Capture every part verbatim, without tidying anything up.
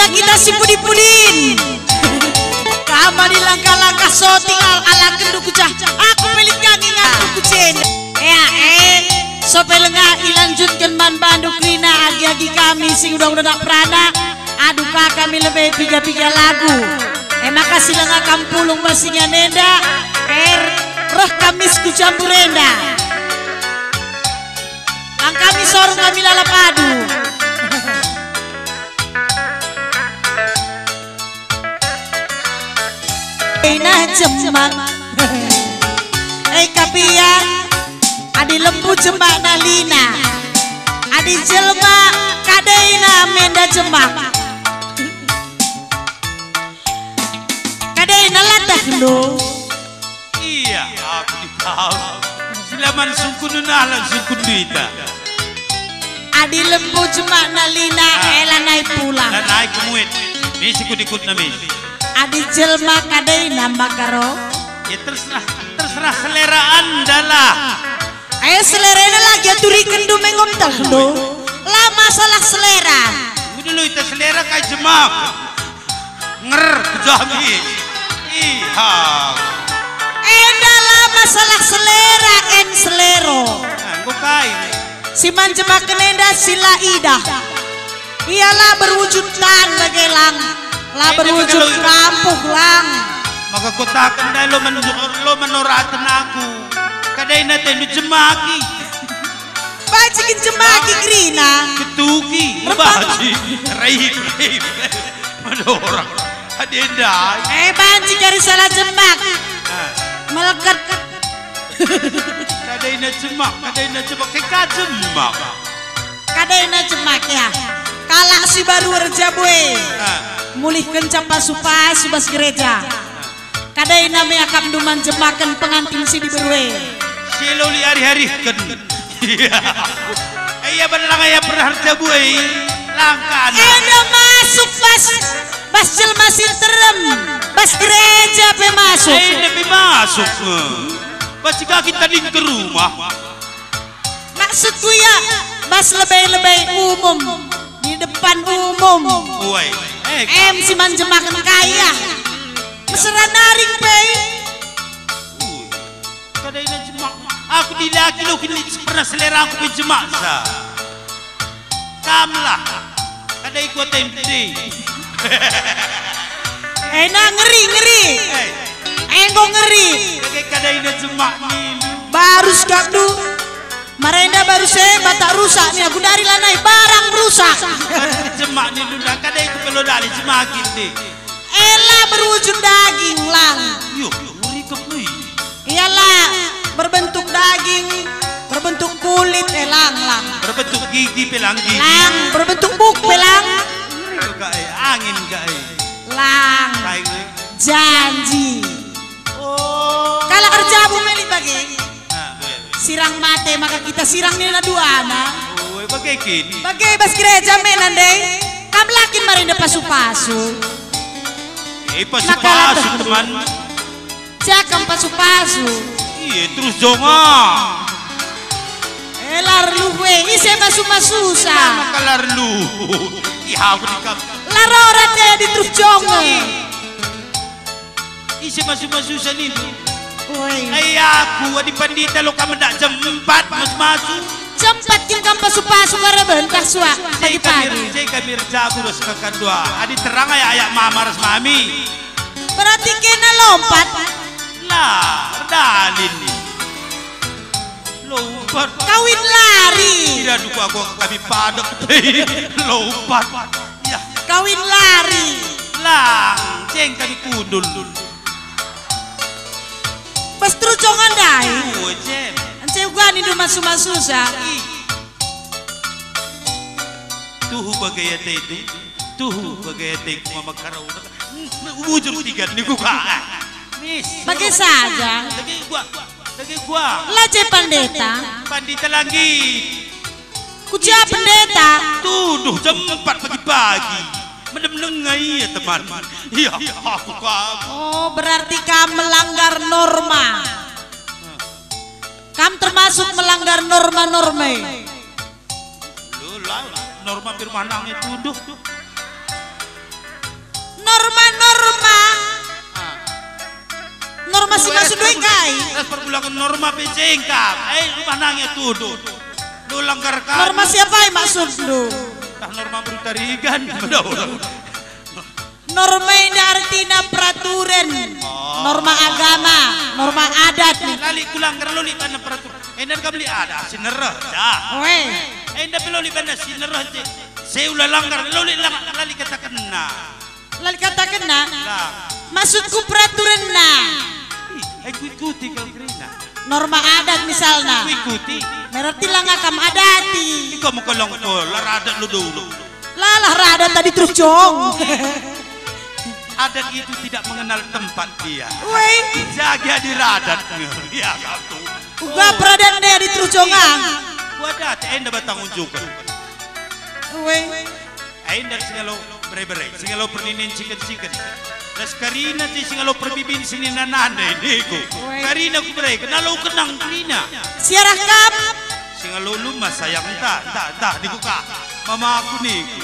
Kita si pudi-pudin. Kam adi langkah-langkah soting al-, alakenndu ku jah. Aku pelit ka ngingatku ku jenda. Ea, eh. Sope langa ilanjutken man bandu kerina agi-agi kami sing udah-udah perana. Adu ka kami lebe piga-piga lagu. E maka si langa kam pulung bas ingan enda. Er, reh kami ku jambur enda. Lang kami sorong kami lalap adu. Ina jemak. Eh, kapian. Adi lembu jemakna lina. Adi jelma kadena menda jemak. Kadena latah lo. Ia, aku ditau. Silaman sungkun nunah lan sungkun duita. Adi lembu jemakna lina, ah, eh, lanai pulang. Lanai kemuit. Misi kut-ikutna, mis. Adi jelma kadena maka ro. Ya, terserah, terserah selera anda lah. Eh, selerana lagi aturiken du mengom tah do. La masalah selera. Dulu ita selera kai jemak. Nger, kejami. Iha. Enda la masalah selera, en selero. Nah, enggo kai. Si man jemaken enda si la idah. Ia la berwujud tan bage lang, la berwujud kampuh lang. Maka kutaken ndai lo men-, lo menoraten aku. Kadena tendu jemaki. Banci kin jemaki kerina. Ketuki, rempang. Banci. Rehip, rehip. Mendorang. Adi ndai. Eh, banci kari salah jemak. Ah. Meleket. Kadena jemak, kadena jemak, keka jemak. Kadena jemak ya. Kalak si baru erjabu e. Ah. Mulihkenca pasu-pasu bas gereja. Kadena me akapndu man jemaken pengantin si diberu e. Si elo liarih-arihken. Iya. Ia belang ia pernah erjabu e. Langkana. Enda masuk bas, bas jelma si nterem, bas gereja pe masuk. Enda pe masuk. Bas kaki tading ke rumah. Maksudku ya, bas lebe-lebe umum, di depan umum. Uai. Eh, em si man jemaken kai ya. Mesera naring pe. Ui. Kadena jemak. Aku dilaki lo kini pernah selera aku pe jemak sa. Kamlah. Kadai ku atem tedi. Ena ngeri, ngeri. Eh. Enggo ngeri. Bage kadaina jemak nindu. Barus kap du. Marenda barus e batak rusak nia, gundari lanai barang rusak. Jemak nindu, la kadai ku kalo dali jemakin de. Ela berwujud daging lang. Yo, ngeri kap ni. Ialah berbentuk daging, berbentuk kulit, eh, lang, lang. Berbentuk gigi pe lang gigi. Lang, berbentuk buk pe lang. Ngeri kap e, angin kap e. Lang. Kai ngeri. Janji. Oh. Kalak erjabu me lit bage. Ah, iya. Sirang mate maka kita sirang nina duana. Oh, bage kin. Bage bas gereja me nande. Kam la kin marenda pasu-pasu. Eh, pasu-pasu, teman. Jakam pasu-pasu. Iya, terus jonga. Eh, la erluh e, ise masu-masusa. Kenapa kal la erluh? Iya, aku dikap. La rora jadi terus jonga. Ise masu-masusa nindu? Oi. Ai aku, adi pandita lo kam ndak jam empat masu-masu. Jam empat kin kam pasu-pasu kara bentah suak pagi-pagi. Saya kami erjabu ras kakan dua. Adi terang ayak-ayak mama ras mami. Berarti kena lompat. Lah, erdalin. Lompat. Kawin lari. Tidak duka aku kami padek. Lompat. Ya. Kawin lari. Lang, ceng kami kundul. Pas terus jongan dai. Ue, ceng. Ence uga nindu masu-masusa. Ih. Tuhu bage ate itu. Tuhu bage ate ku mama karau. Bujur tiga niku ka. Mis. Bage saja. Lagi gua. Lagi gua. Laje pandeta. Pandita langgi. Kuja pendeta. Tuduh jam empat pagi-pagi. Mendem denga ia, teman. Iya, aku kagum. Oh, berarti kam melanggar norma. Kam termasuk melanggar norma-norma. Lu lah, norma firman nang itu, duh. Masih masuk duit kai? Ras perbulangen Norma pe jengkang. Eh, rumah nangis tuduh. Lu langgar kami. Norma siapa yang maksudndu? Tah Norma Berutarigan. Norma enda artina peraturen. Oh. Norma agama, norma adat. Lali kulanggar loli tanah peraturan. Enda kam li ada, si nereh, dah. Weh. Enda pe loli bana si nereh je. Seula langgar, loli lang-, lali katakenna. Lali katakenna? Lah. Maksudku peraturenna. Ih, eh, kuikuti kal kerina. Norma adat misalna. Kuikuti. Berarti langa kam adati. Iko mekolong kolar adat lu dulu. Lalah rada tadi terus cong. Adat itu tidak mengenal tempat dia. Weh. Jaga di radat nge. Ya, kamu. Uga peradat deh di terus cong, ah. Wadat, enda batang unjukan. Weh. Enda singalo bere-bere, singalo perninin ciken-ciken. Ras karina si singalo perbibin sini nanande niku. Weh. Karina kubere, kenalo kenang karina. Siarah kap. Singalo lumah sayang, entah, entah, entah, niku ka. Mama aku niku.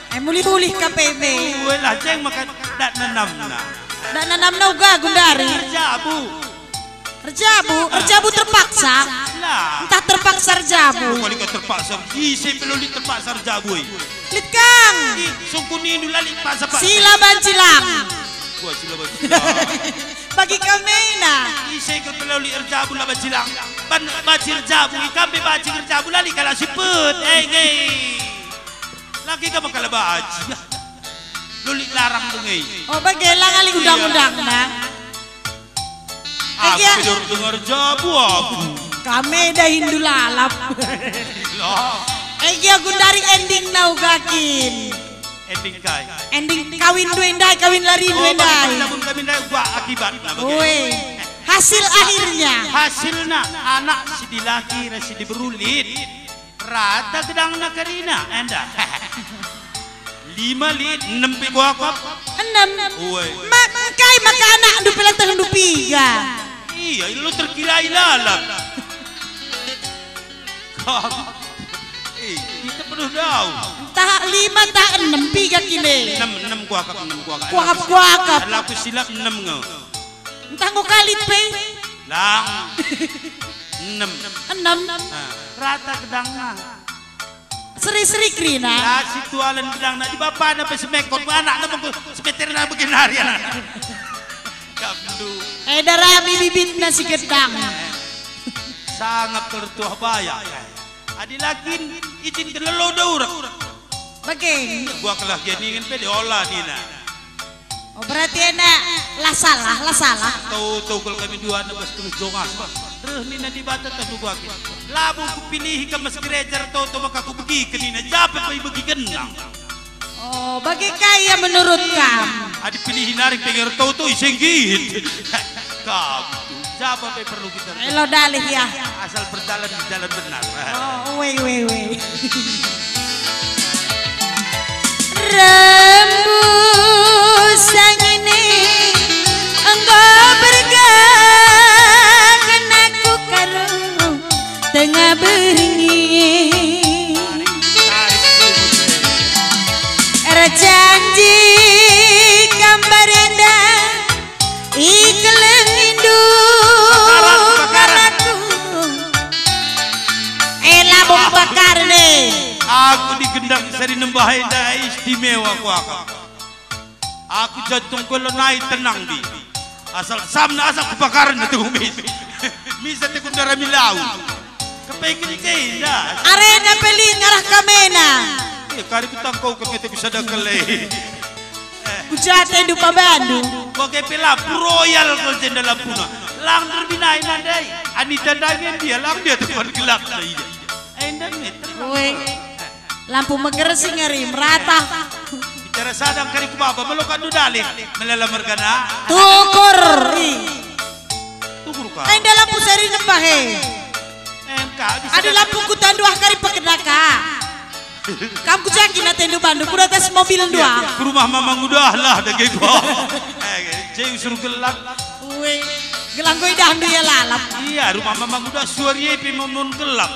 Eh, mulih-mulih ka pe me. Uelah, jeng maka dak nanamna. Dak nanamna uga gundari. Jabu. Erjabu, erjabu terpaksa. Lah. Entah terpaksa erjabu. Pokoknya kau terpaksa. Ise pe loli terpaksa erjabu, eh. Lit kang. Ih, sungkunindu lali paksa-paksa. Sila bancilang. Wah, sila bancilang. Bagi kami na. Ise ke pe loli erjabu la bancilang. Ban baci erjabu, ikam pe baci erjabu lali kalak sipet. Eh, nge. Lagi kamu kalak baci. Loli larang dengai. Oh, bage la ngali undang-undangna. Aku Egi, ya. Kejor dengar jabu aku. Kami dah hindu lalap. Lah. Egi aku dari ending nau gakin. Ending kai? Ending kawin dua ndai, kawin lari dua ndai. Oh, bagi kami ndai gua akibatna bagi. Woi. Hasil akhirnya. Hasilna anak si dilaki ras si diberu lit. Rata gedangna kerina, enda. Lima lit, enem pe kuakap. Enem. Uwe. Ma-, kai maka anakndu pe la tehndu piga? Iya, lu terkira ilalap. Kam. Eh, kita penuh dau. Ntah lima, ntah enem, piga kine? Enem, enem kuakap, enem kuakap. Kuakap, kuakap. Laku silap enem nge. Ntah enggo kalit pe? Lang. Enem. Enem. Ah, rata gedangna. Seri-seri kerina. La si tualen gedangna di bapana pe semekot, anakna mengko semeterna bagi nari anak. Gablu. Eda rami bibitna si gedang. Sangap tertuah bayak. Adi la kin, ijin ke lelo daurek. Bage. Gua kelah gia ningen pe diola nina. Oh, berarti ena la salah, la salah. Toto kal kami dua na bas terus jongas, bah. Reh nina Dibata tah gua kin. Labo kupilihi kam mas gereja toto maka kubegi ke nina, jape pe ibegi kenang. Oh, bage kai ia menurut kam? Adi pilihi nari penger toto isenggihin. Kam tu, jape pe perlu kita. Elo dalih ya. Asal berjalan di jalan benar. Oh, weh, weh, weh. Rembusan ini enggo bergah kena ku karung tengah berngi. Erjanji kambar enda ikeleng indu. Bakaran, bakaran. Ngalaku. Eh, labo bakar nih. Aku digendang sari nembah enda istimewa kuakap. Aku jantung kolo nai tenang di. Asal samna asal kubakaren na tumis. Misa te kundara milau. Kepeken tenda. Arena peling arah kamena. Eh, kari kutangkau kengete kusada kele. Kujate dupa bandu. Bage pe lampu royal kal jenda lampuna. Lang terbinai nadai. Anita dagen dia lang dia tempat gelap na iya. Enda meter. Weh. Lampu megersi ngeri merata. Bicara sadang kari ku baba, melo kandu dalih, melala mergana. Tukur, ih. Tukur ka. Enda lampu seri nembah, he. Em, ka, bisa. Adi lampu ku tandu ah kari pekenaka. Kam ku jaki na tendu bandu, ku atas mobil dua. Iya, ke rumah mamang udah lah, dage gua. Eh, cewek suruh gelap. Weh, gelang goi dah ndu ya lalap. Iya, rumah mamang udah suari pe momen gelap.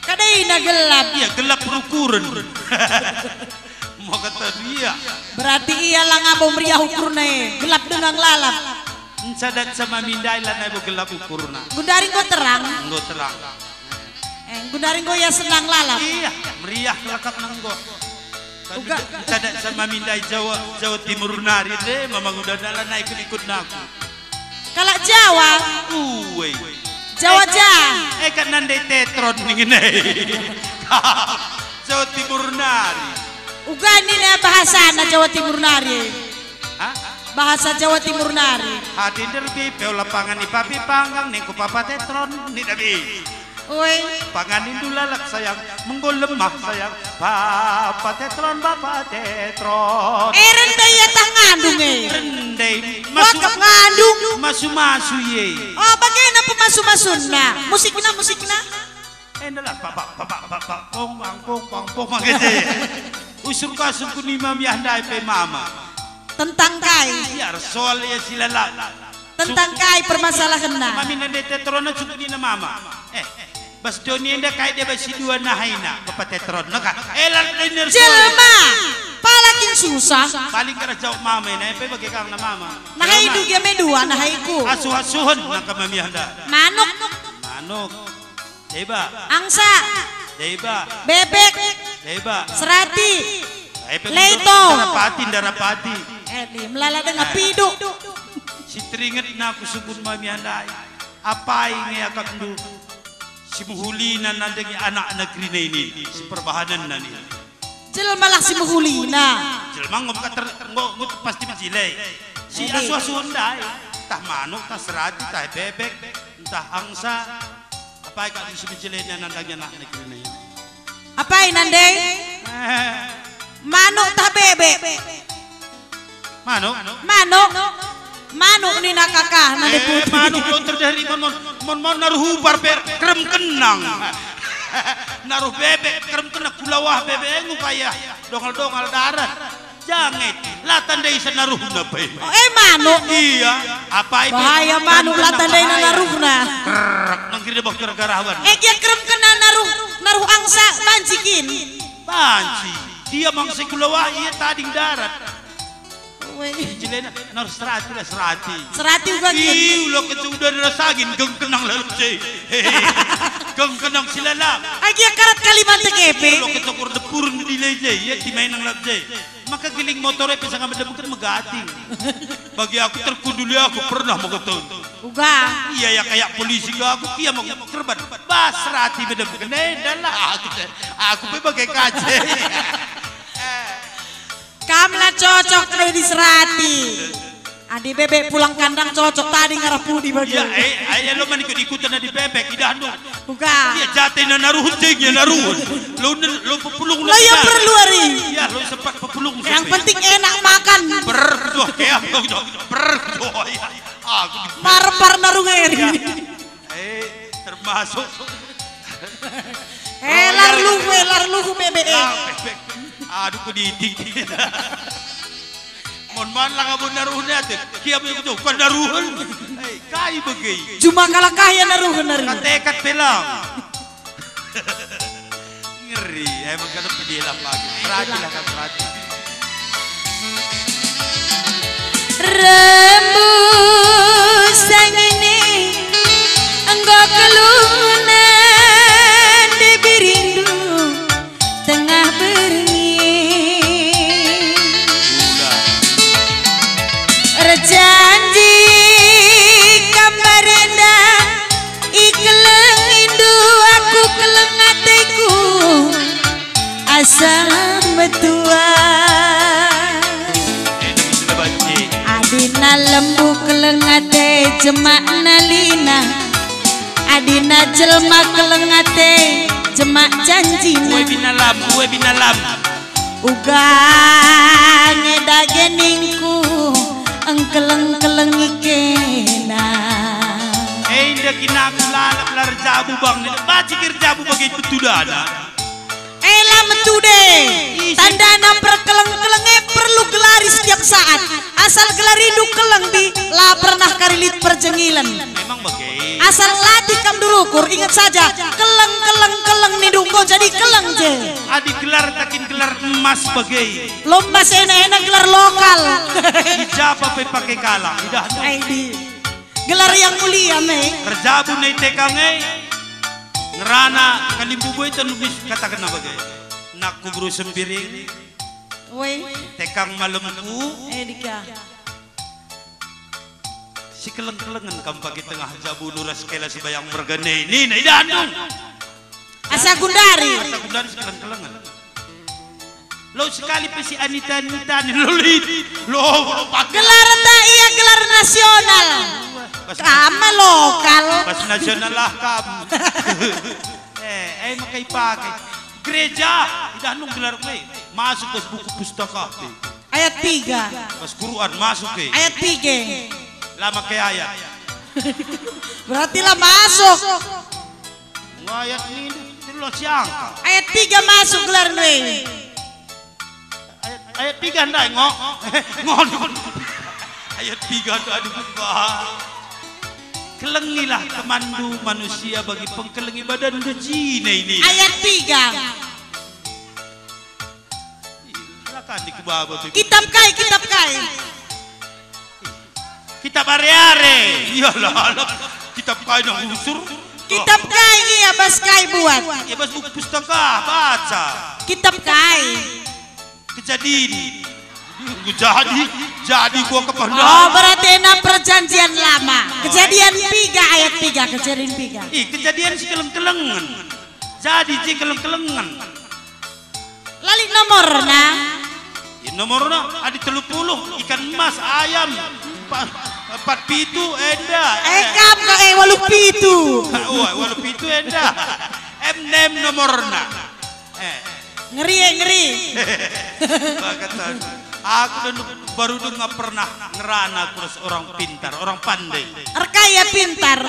Kadaina gelap. Iya, gelap perukuren. Maka tadi ya. Berarti ia la ngabo meriah ukurna e. Gelap denga lalap. Ncadat sama mindai lanai bo gelap ukurna. Gundari enggo terang. Enggo terang. Eh, gundari enggo ia senang lalap. Iya, meriah lakapna enggo. Uga. Ncadat sama mindai Jawa, Jawa Timur nari, deh, mama udah dalan naik ikut-ikut naku. Kalak Jawa. Uwe. Jawa eh, ja. Eh, kan nandai tetron ningen eh. Jawa Timur nari. Uga nina bahasana Jawa Timur nari. Hah? Bahasa Jawa Timur nari. Hati derbi peu lapangan i papi panggang ningku papa tetron ni dabi. Oi. Pangan indu lalap sayang, menggo lemah sayang, papa tetron, papa tetron. Eh, rende ia tah ngandung, eh. Rende. Wakap ngandung. Masu-masu, ye. Oh, bagena pemasu-masunna. Musikna, musikna. Endalah, papa, papa, papa, pong, pang, pong, pang, pong, pang, gitu, ye. Usur kasur ku nima miah ndai pe mama. Tentang kai? Biar soal ia si lalap. Tentang kai permasalahenna? Mami nande tetrona cukup nina mama. Eh, bas doni enda kai dia bas si dua nahaina, kepa tetrona ka. Eh, lar dener jelma, pala kin susah. Paling kena jawab mama ina, eh, pe bage kang na mama. Nahai jelma. Dugia me dua, nahaiku. Asuh-asuhen nangka mami enda. Manuk. Manuk. Deba. Angsa. Deba. Bebek. Deba. Serati. Leto. Darapati, darapati. Eh, di melala dengar piduk. Si teringet naku subun mami andai. Apai nge akapndu? Si mehulina nandangi anak negeri ini, si perbahanenna ni. Jelma lah si mehulina. Jelma enggo maka ter-, enggo, enggo pasti mejile. Si asuh-asuh ndai. Tah manuk, tah serati, tah bebek, ntah angsa. Apai kak si mejilena nandangi anak negeri ini? Apai nande? Eh. Manuk tah bebek? Manuk? Manuk. Manuk nina kakah nande eh, putih. Manuk lo terdahri mon, mon, mon, mon naruh ubar pe kerem kenang. Naruh bebek kerem kenang, kulawah bebek ngu kaya dongal-dongal darat. Janget, la tandai senaruhna pe. Oh, eh, manuk. Iya, apai pe? Bahaya manuk, la tandai naruhna. Krrrk, nang kira bak gara-gara awan. Eh, gia kerem kenang naruh, naruh angsa banci kin? Banci. Dia mangsa kulawahi, ia tading darat. Weh. Jelena, naruh serati lah, serati. Serati uga kin? Iu, lo kecuda rasa gin, geng kenang lalap je. Hehe. Geng kenang si lalap. Ai gia karat Kalimantan kepe. Lo kecukur depurun di leje, ia timainang lalap je. Maka giling motor e pe sanga medemken megating. Bagi aku terkunduli aku pernah megeton. Uga. Iya ya kayak polisi ke aku kia mau kerban. Bas serati medemken eh dalah aku te. Aku pe bage kace. Kam la cocok deh di serati. Adi bebek pulang kandang cocok tadi ngarah pudi bagi. Iya, eh, ayo lo manikut-ikutan adi bebek idahndu. Buka. Iya, jatena naruhun jeng ya naruhun. Lo nen, lo pepulung lo. Lo yang perlu ari. Iya, lo sempat pepulung. Yang penting enak makan. Ber, doh, kayak apa gitu. Ber, doh, iya. Aku di- Marpar naruh eri. Iya. Eh, termasuk. Eh, lar luhu, eh, lar luhu bebek, eh. Lar bebek. Aduh, kedidik. Mon man lang abon naruhna ate. Kia bebek tu, kan naruhun. Eh, kai begi. Cuma kalak kaya naruhun nari. Katekat pelang. Ngeri, emang kata pedih lah pagi. Perhatilah kan, perhati. Rembusan ini enggo kelunan birindu tengah berngi. Erjanji kam barenda, ikeleng indu aku keleng ateku. Asa metua. Adina lembu keleng ate jemakna lina. Adina jelma keleng ate jemak janjina. Ue binalam, ue binalam. Uga nge dage ningku engkeleng-keleng ikena. Enda kinaku lalap lar jabu bang, baci kir jabu bagi petudana. Ela metude. Tandana perkeleng-kelenge perlu gelari setiap saat. Asal gelarindu keleng di, la pernah kari lit perjengilen. Memang bage. Asal latih kam durukur, ingat saja, keleng-keleng-keleng nindu enggo jadi keleng je. Adi gelar takin gelar emas bage. Lomba sena-ena gelar lokal. Ijapa pe pake kalang, idah. Ai di. Gelar yang mulia me. Erjabu nai tekang e. Ngerana kalimbubu e tenubis katakenna bage. Nakku beru Sembiring. Woi. Tekang malemku. Eh, dika. Sikeleng-kelengen kam bagi tengah jabu luras kela si bayang mergane. Nina idandu. Asa gundari. Asa gundari sikeleng-kelengen. Lo sekali pe si anita-anita ni lo lit. Lo, lo pakai. Gelar ta ia gelar nasional. Bas kam lokal. Bas nasional lah kam. Eh, eh, makai pakai. Gereja, idah nung gelar pe. Masuk bas buku pustaka pe. Ayat tiga. Bas Quran masuk pe. Ayat tiga. Lama ke ayat. Berarti lah masuk. Wah, ayat nindu, terus siangka. Ayat tiga masuk gelar nui. Ayat, ayat tiga ndai, ngo. Ngo, ngo. Ayat tiga tu, aduh, bah. Kelengilah temanndu manusia bagi pengkelengi badanndu jine ini. Ayat tiga. Ih, silakan dikubaba tu. Kitab kai, kitab kai? Kitab are-are. Iyalah, alah. Kitab kai nang usur? Kitab kai ia bas kai buat? Ia bas buku pustaka, baca. Kitab kai? Kejadin. Jadi, jadi gua kepada. Oh, berarti ena perjanjian lama. Kejadian tiga ayat tiga, kejadian tiga. Ih, kejadian si keleng-kelengen. Jadi si keleng-kelengen. Lali nomorna. Ya, nomorna adi telu puluh, ikan emas, ayam, empat, empat pitu, enda. Eh, kam kok, eh, walu pitu. Oh, walu pitu, enda. Em nem nomorna. Eh. Ngeri, eh, ngeri. Bagatan. Aku dan baru dengar pernah ngerana kurus orang pintar, orang pandai. Erkaya pintar.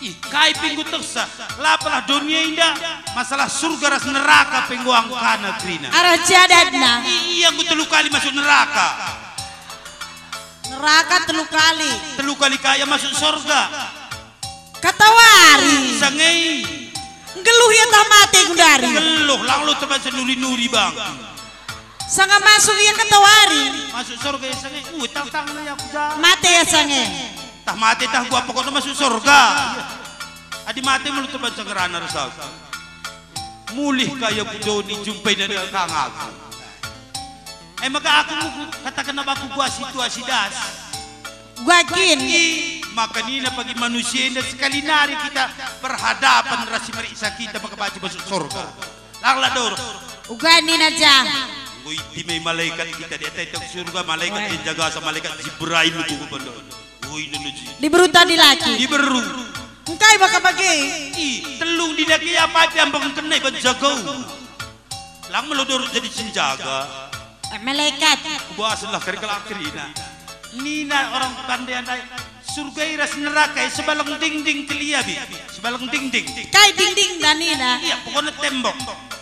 Ih, kai pe enggo teksa, la pelah dunia enda, masalah surga ras neraka pe enggo angkana kerina. Arah jadanna. I-, ia enggo telu kali masuk neraka. Neraka telu kali. Telu kali kaya masuk surga. Katawari. Sangei. Nggeluh ia tah mate gundari. Nggeluh, lang lo terbaca nuri-nuri bang. Sanga masuk ia katawari. Masuk surga ia sangei. Uh, tang-tang ia kuda. Mate ia sangei. Tah mate tah gua pokokna masuk surga. Adi mate melu terbaca ngerana ras aku. Mulih kaya ku doni jumpai nari kang aku. E maka aku muku kataken aba aku gua situasi das. Gua kin. I, maka nina bagi manusia enda sekali nari kita berhadapan ras si meriksa kita maka banci masuk surga. Lang la dor. Uga nina ja. Enggo iti me malaikat kita di atas surga, malaikat yang jaga sama malaikat Jibrail ku pendo. Ui, nunu ji. Diberu tadi laki. Diberu. Engkai maka bage? Ih, telung dilaki apa api ambang kenai ban jagau. Lang melodor jadi senjaga. Eh, malaikat. Kubasenlah kari kelak kerina. Nina orang pandai andai, surga i ras neraka i sebaleng dingding kelia bi. Sebaleng dingding. Kai dingding dan nina? Iya, pokoknya tembok.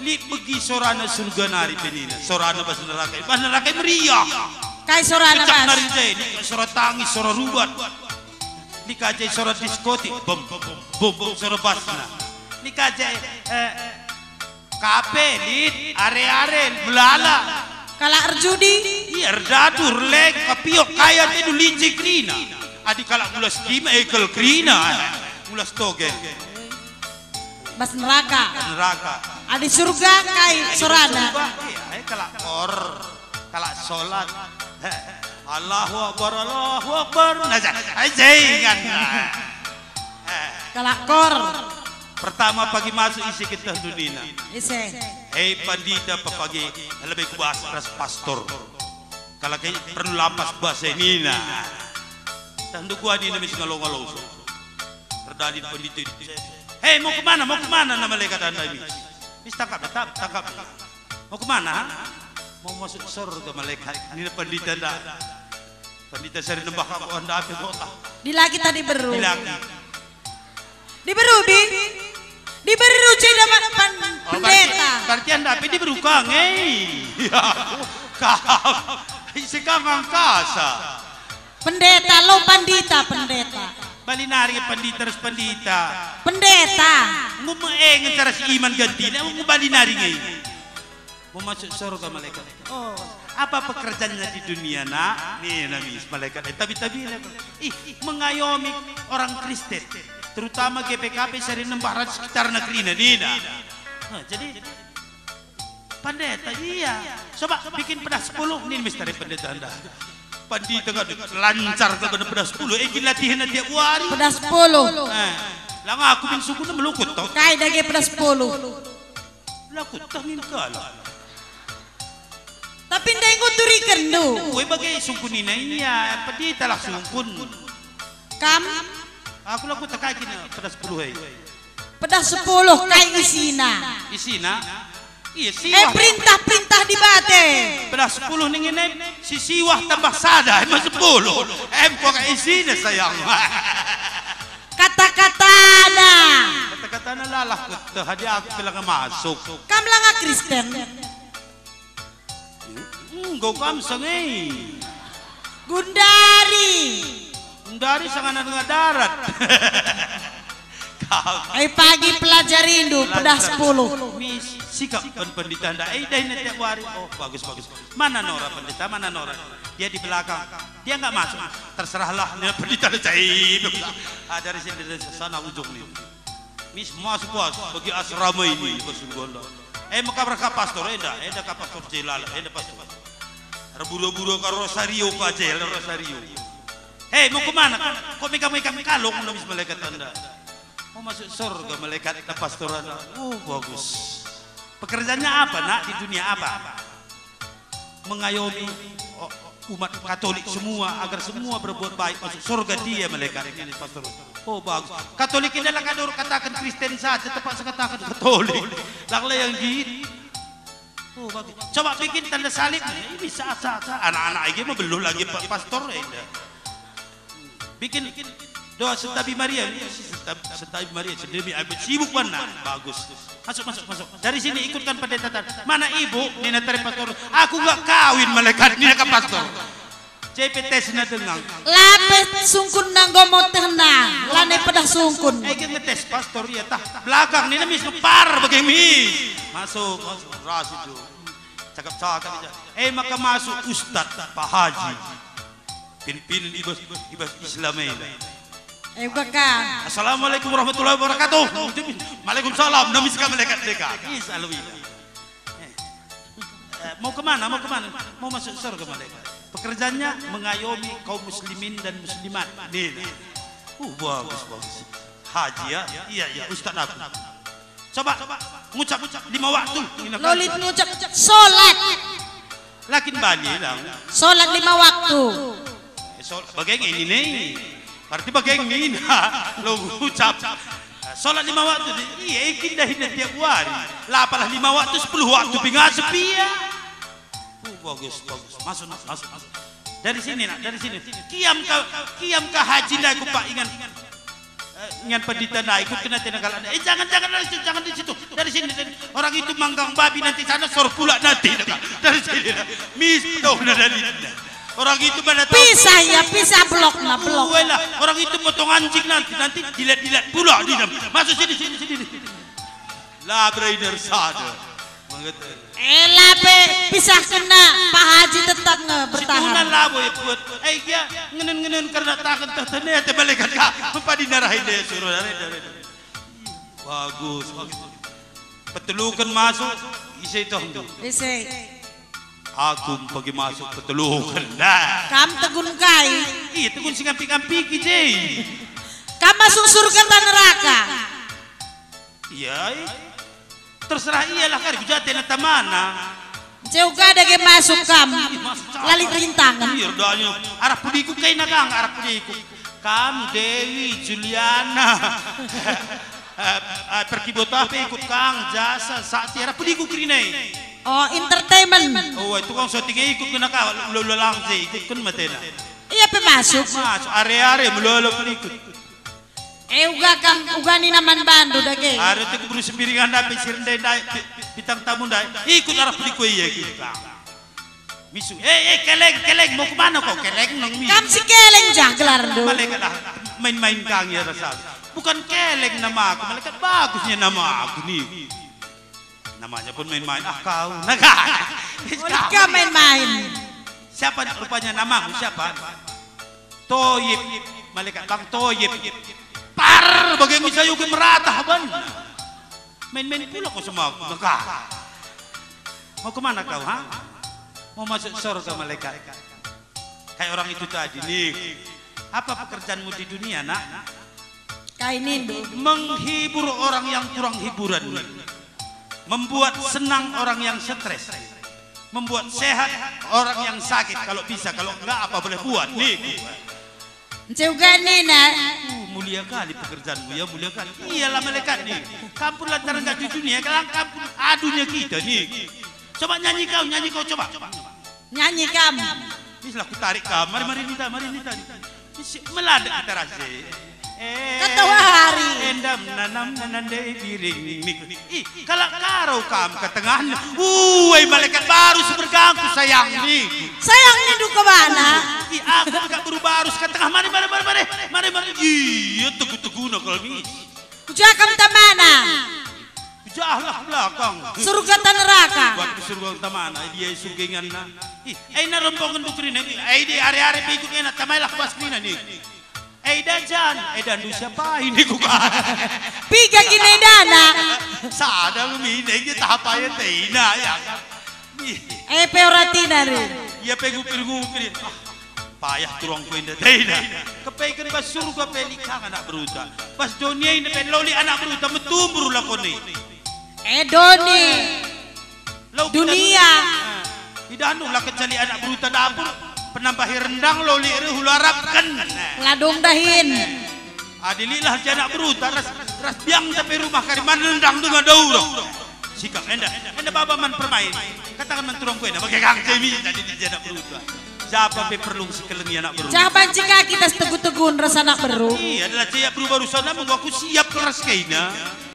Lit begi sorana surga nari pe nina. Sorana bas neraka i. Bas neraka i meriah. Kai sorana kecak bas? Nari je, lit sora tangis, sora rubat. Lit ka je sora diskotik, bom, bom, bom, bom, sora basna. Lit ka je, eh, kape, lit, are-are, melala. Kalak erjudi? Iya, erdadu, erleng, kapiok, kaya, tedu, linci kerina. Adi kalak ngulas tim, ekel kerina, eh, ngulas toge. Bas neraka. Bas neraka. Adi surga kai sorana? Surga, iya, eh, kalak kor, kalak solat. Allahu Akbar, Allahu Akbar. Nah, ja-, eh, jai kan. Eh. Kalak kor. Pertama pagi masuk ise kita dunina. Ise. Hei pandita pepagi lebih kuas ras pastor. Kalak e perlu lampas bas e nina. Tah ndu kuah nina mis ngalo-ngalo so. Erdalin penditi. Hei, mau kemana? Mau kemana nama malaikat anda mis? Mis tangkap, tangkap, tangkap. Mau kemana? Mau masuk surga malaikat. Nina pendita nda. Pendita sari nembah aku anda api kota. Di lagi tadi beru. Di lagi. Diberu, Bi. Diberu ceda ma-, pan-, oh, pendeta. Berarti, berarti enda pe diberu kang, eh. Ya, kang. Ise kang angkasa. Pendeta, lo pandita, pendeta. Bali nari pandita ras pandita. Pendeta. Ngume, eh, ngenca ras iman gantina, ngu bali nari nge. Mau masuk surga malaikat. Oh, Apa pekerjaannya di dunia, Nak? Nina mis malaikat, eh, tabi-tabi aku. Ih, mengayomi orang Kristen, terutama G P K P Sari Nembah ras sekitarna kerina, nina. Nah, jadi, Pandeta, iya. Coba bikin pedah sepuluh, nina mis tare pendeta enda. Pandita kan lancar kal kena pedah sepuluh, eh, kin latihanna tiap wari. Pedah sepuluh. Eh, lang aku min sungkun melukut toh. Kai dage pedah sepuluh? Lakut toh min kalak. Tapi ndai enggo turikenndu. Ue bage sungkunina, iya, pendeta lah sungkun. Kam? Aku lakut kai kin pedah sepuluh, eh. Pedah sepuluh kai isina? Isina? Iya, eh, siwah. Perintah-perintah Dibata. Pedah sepuluh ning ine, si siwah tambah sada, emma sepuluh. Em, kok isina, sayang? Kata-katana. Kata-katana lalah kueteh, adi aku pe langa masuk. Kam langa Kristen? Enggo kam sangei. Gundari. Gundari sangana denga darat. Kam. Ai pagi pelajarindu pedah sepuluh. Mis, sikap pen pendeta enda. Eh, dahin tiap wari. Oh, bagus, bagus. Mana Nora pendeta? Mana Nora? Dia di belakang. Dia nggak masuk. Terserahlah, nia pendeta enda cai. Ah, dari sini, dari sana ujung nih. Mis mas puas bagi asrama ini, Rasulullah. Eh, maka berkah pastor, enda, enda ka pastor Jelala, enda pastor. Erburu-buru ka Rosario, ka Jel Rosario. Hei, mau kemana? Kok megang-megang kalung, nina mis malaikat enda. Mau masuk surga malaikat, kata pastor enda. Oh, bagus. Pekerjaannya apa, Nak, di dunia apa? Mengayomi, o, umat Katolik semua agar semua berbuat baik, masuk surga dia, malaikat ini, pastor. Oh, bagus. Katolik ini lah kador katakan Kristen saja, terpaksa katakan Katolik. Lang yang git. Oh, bagus. Coba bikin tanda salib. Ini bisa, asa, asa. Anak-anak aja mah belum lagi, Pak Pastor, ya. Bikin doa Sentabi Maria, si Senta-, Sentabi Maria, sendiri, abis sibuk mana? Bagus. Masuk, masuk, masuk. Dari sini ikutkan pendeta tan. Mana ibu? Nina tare pastor. Aku nggak kawin, malaikat, nina ka pastor. J P T sina dengang. Lape sungkunna enggo motehna, lane pedah sungkun. Eh, ngetes pastor, iya tah. Belakang, nina mis ngepar bagi mis. Masuk, masuk. Ras itu. Cakap-cakap aja. Eh, maka masuk Ustad, Pak Haji. Pin-pin ibas, ibas Islam enda. Eh, uga ka. Assalamualaikum warahmatullahi wabarakatuh. Waalaikumsalam. Nami sika malaikat deka. Is alwi. Eh, eh, mau kemana? Mau kemana? Mau masuk surga, malaikat. Pekerjaannya mengayomi kaum muslimin dan muslimat. Nih, nih. Uh, bagus, bagus. Haji ya? Iya, iya, Ustaz aku. Coba ngucap lima waktu. Lolit ngucap solat. Lakin bali lang. Solat lima waktu. Eh, sol-, bage nge ini nih. Berarti bage nge ini. Lo ngucap. Solat lima waktu. Iya, ikin dahin tiap hari. Lah, apalah lima waktu, sepuluh waktu pingasa pia. Oh, bagus, bagus. Masuk, masuk, masuk, masuk. Dari sini, nak, dari sini. Kiam ka, kiam ka haji ndai ku pak ingan. Eh, ingan pendeta ndai, ikut kena tena kalak ndai. Eh, jangan, jangan dari situ, jangan di situ. Dari sini, dari, orang itu manggang babi nanti sana, sor pula nanti, nak. Dari sini, nak. Mis, tau, nak, dari, nak. Orang itu mana tahu. Pisah, ya, pisah, blok, nak, blok. Uwe lah, orang itu motong anjing nanti, nanti dilet-dilet pula, di dalam. Masuk sini, sini, sini. Lah, berainer sada. Mengete. Eh, lape pisahkenna, Pak Haji tetap nge bertahan. Situhunan labo ya buat. Eh, gia ngenen-ngenen kerna taken teh tene ate balikan ka. Empa dinarahin deh suruh dari, dari. Bagus, bagus. Peteluken masuk, ise toh ndu? Ise. Aku pagi masuk peteluken. Nah. Kam tegun kai? Iya, tegun si ngampi-ngampi ki je. Kam masuk surga ta neraka? Iya, eh. Terserah ialah kari, kujate na tamana. Ceuga dage masuk kam. Ih, masuk cakap. Lalit rintangan. Iya, erdanya. Arah pudiku kai nagang, arah pudiku. Kam, Dewi, Juliana. Eh, eh, perkibot apa ikut kang, jasa, sakti, arah pudiku kerinai. Oh, entertainment. Oh, itu kang syuting ikut kena kau, ula-ula lang je, ikut kan matena. Iya pe masuk. Masuk, are-are, melolo ikut. Eh, uga kam, uga nina man bandu dage. Ada tu kuburu sembiringan ndai, pe sir ndai, ndai, pi-, pi-, bintang tamu ndai. Ikut arah peliku iya kita. Misu. Eh, eh, keleng, keleng, mau kemana kau? Keleng nang mi. Kam si keleng jah gelarndu. Malaikat lah, main-main kang ya rasa. Bukan keleng nama aku, malaikat bagusnya nama aku nih. Namanya pun main-main. Ah, kau. Nah, kan? Udah kau main-main. Siapa rupanya namamu, siapa? Toyib. Malaikat, Bang Toyib. Par, bage ngisayuhi meratah ban. Main-main pula kau sama aku. Nah, kan? Mau kemana kau, ha? Mau masuk surga, malaikat? Kayak orang itu tadi, nih. Apa pekerjaanmu di dunia, nak? Kai nindu? Menghibur orang yang kurang hiburan, nih. Membuat senang orang yang stres. Membuat sehat orang yang sakit, kalau bisa, kalau enggak apa boleh buat, nih. Nce uga nina. Uh, mulia kali pekerjaanmu, ya, mulia kali. Iyalah, malaikat, nih. Kampun lantaran enggak di dunia, kalau kampun adunya kita, nih. Coba nyanyi kau, nyanyi kau, coba. Nyanyi kam. Islah kutarik kam. Mari, mari nita, mari nita. Isi, meladek kita rasa. Eh, kata wari. Endam nanam nanande biring mik. Ih, kalak Karo kam ke tengah. Uai, malaikat baru sebergangku sayang ni. Sayang ni duka bana. Ih, aku dekat baru-baru ke tengah. Mari, mari, mari, mari. Mari, mari. Iya, tegu-teguna kalau ni. Kujakam tamana. Jahlah belakang. Surga ta neraka. Buat ke surga tamana, dia surga inganna. Ih, ai na rombongen dukerin, ai di are-are pe ikut ngena, tamailah pas kerina ni. Ai dajan, ai dandu siapa ini kuka? Piga kine dana? Sada lumine, tahap aja tena, ya kan? Ih. Eh, pe ora tina, Rin. Ia pe ngupir-ngupir. Ah, payah turangku enda, tena. Kepeken bas surga pe lit kang anak beruta. Bas doni enda pe la lit anak beruta, metumbur lakoni. Eh, doni. Lau kita dunia. Doni. Eh, idah nu la kecali anak beruta dapur, penambahi rendang la lit reh ulu arapken. Ladung dahin. Adi lit lah anak beruta ras, ras biang tapi rumah kari man rendang denga daura. Sikap enda, enda baba man permain. Katakan man turangku enda, bage kang cemi tadi di anak beruta. Siapa pe perlu sikelengi anak beru? Jah banci ka kita setegu-tegun ras anak beru. Iya, adalah cak beru baru sana, mengko aku siap keras kaina.